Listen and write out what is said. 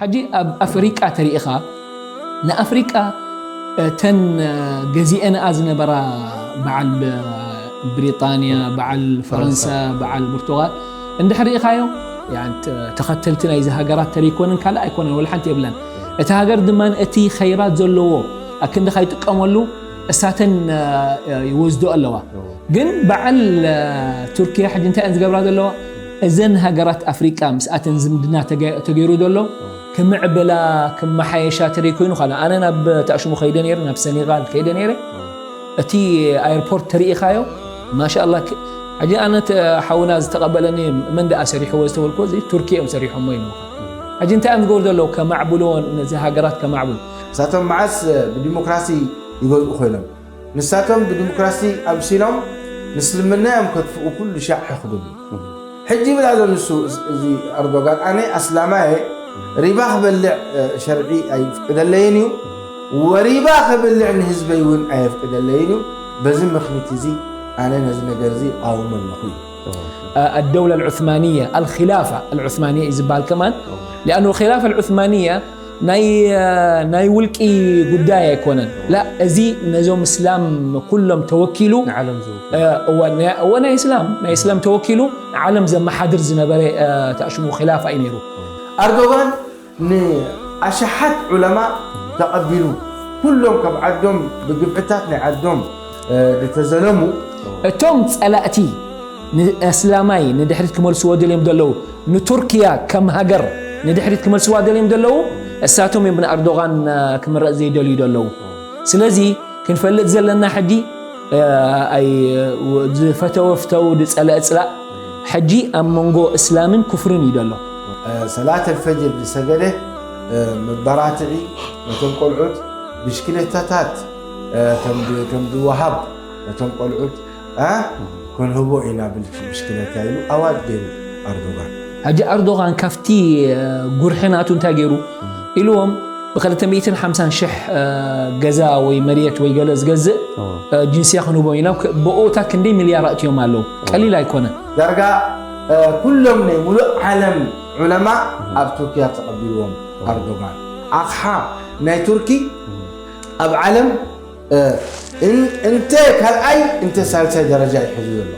ሕጂ ኣብ ኣፍሪቃ ተሪኢኻ፣ ንኣፍሪቃ እተን ገዚአንኣ ዝነበራ በዓል ብሪጣንያ፣ በዓል ፈረንሳ፣ በዓል ብርቱጋል እንድሕር ርኢኻዮ፣ ተኸተልቲ ናይዚ ሃገራት ተሪኮንን ካልእ ኣይኮነን፣ ወላ ሓንቲ የብለን። እቲ ሃገር ድማ እቲ ኸይራት ዘለዎ ኣክንዲ ካይጥቀመሉ እሳተን ይወስዶ ኣለዋ። ግን በዓል ቱርኪያ ሕጂ እንታይ እየን ዝገብራ ዘለዋ? እዘን ሃገራት ኣፍሪቃ ምስኣተን ዝምድና ተገይሩ ዘሎ ክምዕብላ ክመሓየሻ ትርኢ ኮይኑ ካለ ኣነ ናብ ተኣሽሙ ከይደ ነይረ፣ ናብ ሰኔጋል ከይደ ነይረ። እቲ ኣየርፖርት ተሪኢኻዮ ማሻላ። ሕጂ ኣነ ሓውና ዝተቐበለኒ መን ደኣ ሰሪሕዎ ዝተበልኩ እዚ ቱርኪ እዮም ሰሪሖሞ ኢሉ። ሕጂ እንታይ እዮም ዝገብሩ ዘለዉ? ከማዕብልዎ፣ ነዚ ሃገራት ከማዕብሉ። ንሳቶም መዓስ ብዲሞክራሲ ይገዝኡ ኮይኖም? ንሳቶም ብዲሞክራሲ ኣምሲሎም ምስልምና እዮም ከጥፍኡ ኩሉ ሻዕ ሕኽድሉ። ሕጂ ይብል ኣሎ ንሱ እዚ ኣርዶጋን፣ ኣነ ኣስላማየ፣ ሪባ ክበልዕ ሸርዒ ኣይፍቅደለይን እዩ፣ ወሪባ ክብልዕ ንህዝበይ እውን ኣየፍቅደለይን እዩ። በዚ ምኽኒት እዚ ኣነ ነዚ ነገር እዚ እቃወሞ ኣለኹ እዩ። ኣደውላ ኣልዑስማንያ ኣልኪላፋ ኣልዑስማንያ እዩ ዝበሃል ከማን። ሊኣኑ ኪላፋ ኣልዑስማንያ ናይ ውልቂ ጉዳይ ኣይኮነን። ላ፣ እዚ ነዞም እስላም ኩሎም ተወኪሉ፣ እወ ናይ እስላም ናይ እስላም ተወኪሉ ዓለም ዘመሓድር ዝነበረ ተኣሽሙ ኪላፋ እዩ ነይሩ። ኣርዶጋን ንኣሽሓት ዑለማ ተቐቢሉ፣ ኩሎም ካብ ዓዶም ብግፍዕታት ናይ ዓዶም ዝተዘለሙ፣ እቶም ጸላእቲ ንእስላማይ ንድሕሪት ክመልስዎ ደልዮም ዘለዉ፣ ንቱርክያ ከም ሃገር ንድሕሪት ክመልስዋ ደልዮም ዘለዉ እሳቶም እዮም። ንኣርዶጋን ክምረጽ ዘይደልዩ ዘለዉ። ስለዚ ክንፈልጥ ዘለና ሕጂ ዝፈተወ ፍተው፣ ዝጸለአ ጽላእ ሕጂ ኣብ መንጎ እስላምን ኩፍርን እዩ ዘሎ። ሰላት ኣልፈጅር ዝሰገደ መበራትዒ ነቶም ቆልዑት ብሽክሌታታት ከም ዝወሃብ ነቶም ቆልዑት ክንህቦ ኢና ብል ብሽክለታ ኢሉ ኣዋጅ ገይሩ ኣርዶጋን። ሕጂ ኣርዶጋን ካብቲ ጉርሒ ናቱ እንታይ ገይሩ ኢልዎም፣ ብ ክልተ ሚእትን ሓምሳን ሽሕ ገዛ ወይ መሬት ወይ ገለ ዝገዝእ ጅንስያ ክንህቦ ኢና። ብኡታ ክንደይ ሚልያር ኣእትዮም ኣለዉ። ቀሊል ኣይኮነን። ዳርጋ ኩሎም ናይ ሙሉእ ዓለም ዑለማ ኣብ ቱርኪያ ተቐቢልዎም ኣርዶጋን። ኣቕሓ ናይ ቱርኪ ኣብ ዓለም እንተ ካልኣይ እንተ ሳልሳይ ደረጃ ይሕዙ ዘሎ።